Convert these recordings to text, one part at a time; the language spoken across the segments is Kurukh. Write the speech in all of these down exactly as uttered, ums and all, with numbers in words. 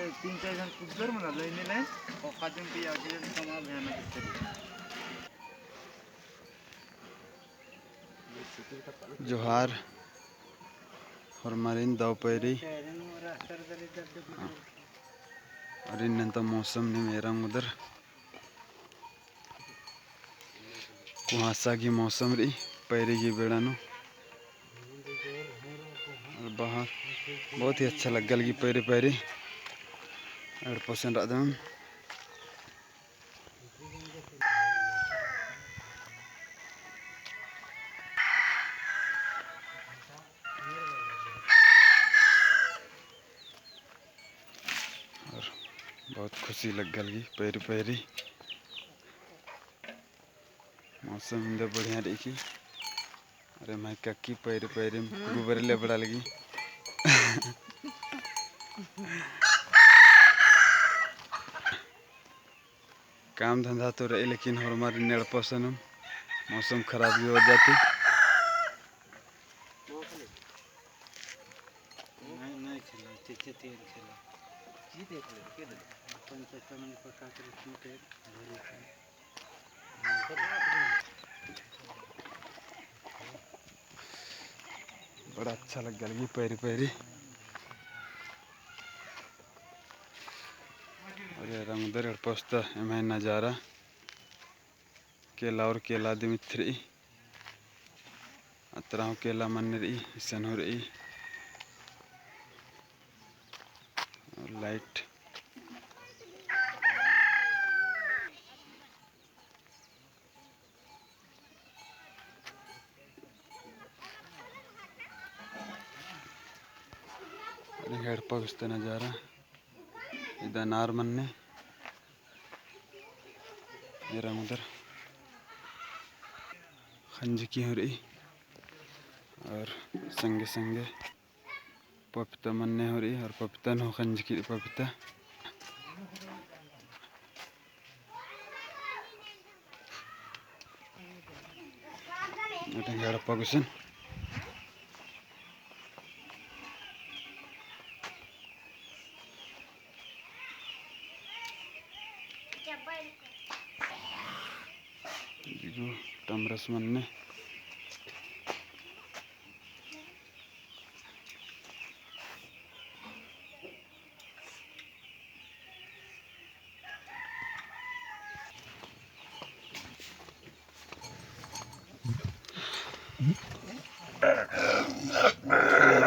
तीन चार जन कुद्दर मना लाइन लाइन, और काजम की आगे जन कमा भयानक स्थिति। जोहार, होरमारिन दव पैरी। और इन्नन ता मौसम नीम एरा ओंगदर। कुहासा गही मौसम रई, पैरी गही बेड़ा नू। और बाहर बहुत ही अच्छा लग्गा लगी पैरी पैरी। एड़पा गुसन रअदम। और बहुत खुशी लग्गा लगी पैरी पैरी। मौसम इन्दा बढ़िया रई की। अरे माय कक्की पैरी पैरी गोबर लेबड़ा लगी। काम धंधा तो रई, लेकिन होरमारिन एड़पा गुसन मौसम खराब की वजह ती। नहीं, नहीं खेला, चेचे तेल खेला। की देख ले, के देख? अपन चचा मन पर का करे, क्यों तेल? बड़ा अच्छा लग्गा लगी पैरी पैरी। अरे रंगदर एड़पा गुसन ता एम्है नजारा। केला और केला दिम इत्ती रई। अतरा हूँ केला मन्न रई, इसन हूँ रई। और लाइट। एड़पा गुसन ता नजारा। इदा अनार मन्ने, एरा उदर खंजकी हूँ रई और संगे संगे पपीता मन्ने हूँ रई और पपीता नू खंजकी रई पपीता। एड़पा गुसन। इगो टमरस मन्ने।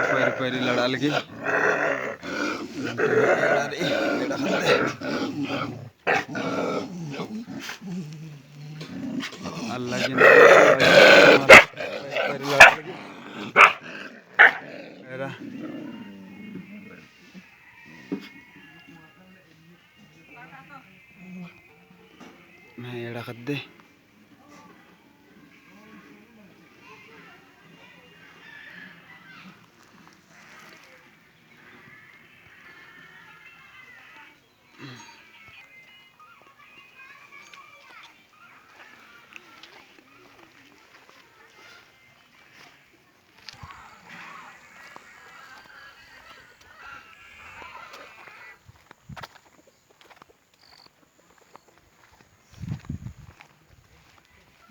पैरी पैरी लड़ा लगी। अल्लाह की पैरी लड़ा लगी। एरा। मैं एड़ा खद्दे।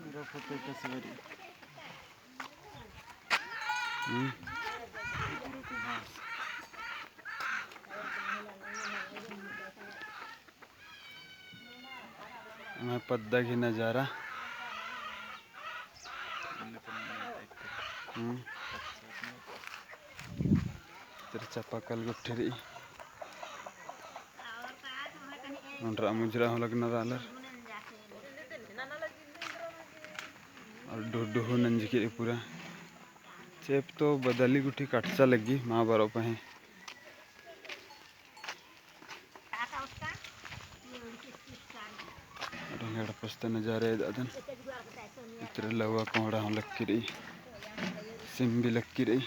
मेरा फोटो का सवारी। हम्म। एम्है पद्दा गही नजारा। हम्म। तेरे चापाकल गुट्ठी रई। ओन्टा मुजरा हूँ लगनर आलर। और डुहु डुहु नंजकी रई पूरा। चेंप तो बदली गुट्ठी कटचा लग्गी, मा बरओ पहें। एड़पा गुसन ता नजारा एदन। इतरे लउवा कोंहड़ा हूँ लक्की रई। सिम भी लक्की रई।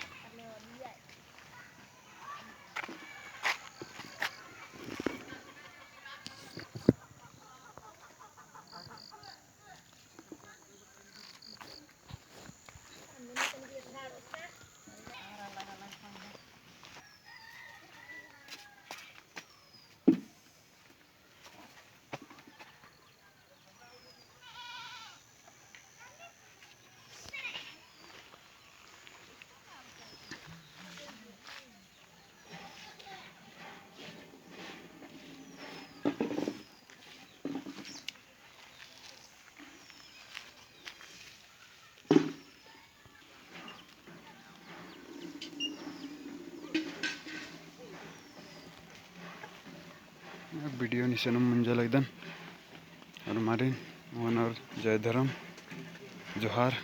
Video निसेनुम मुंजा लगदन। और मारिन ओनर जय धर्म, जोहार।